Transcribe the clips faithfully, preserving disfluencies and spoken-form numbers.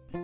Hey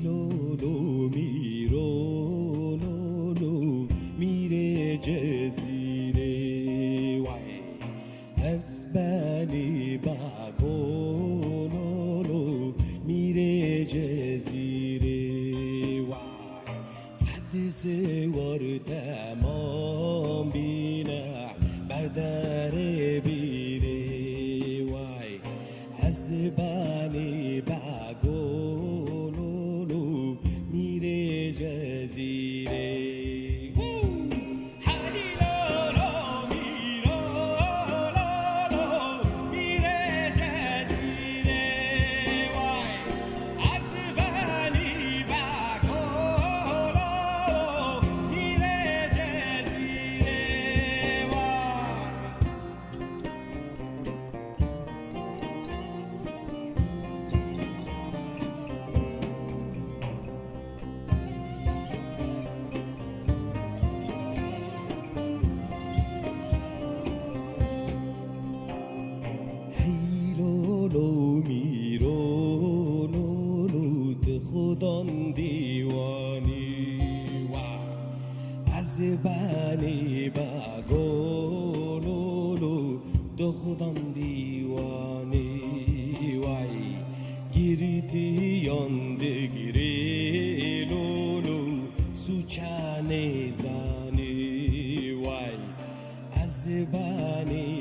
lolo mîro, lolo mîrê cezîrê, way. Ez benî bago, lolo mîrê cezîrê, way. Sed siwar temam bîne ber derê bîrê, way. Ez benî bago, lolo mîrê cezîrê. Woo! Hey lolo mîro, lolo mîrê cezîrê, way. Ez benî bago, lolo mîrê cezîrê, way. Hey lolo mîro, lolo tu xudan dîwanî, wa. Ez benî bago, lolo tu xudan dîwanî, way. Girtiyan digirê, lolo sûça nêzanî, way. Ez benî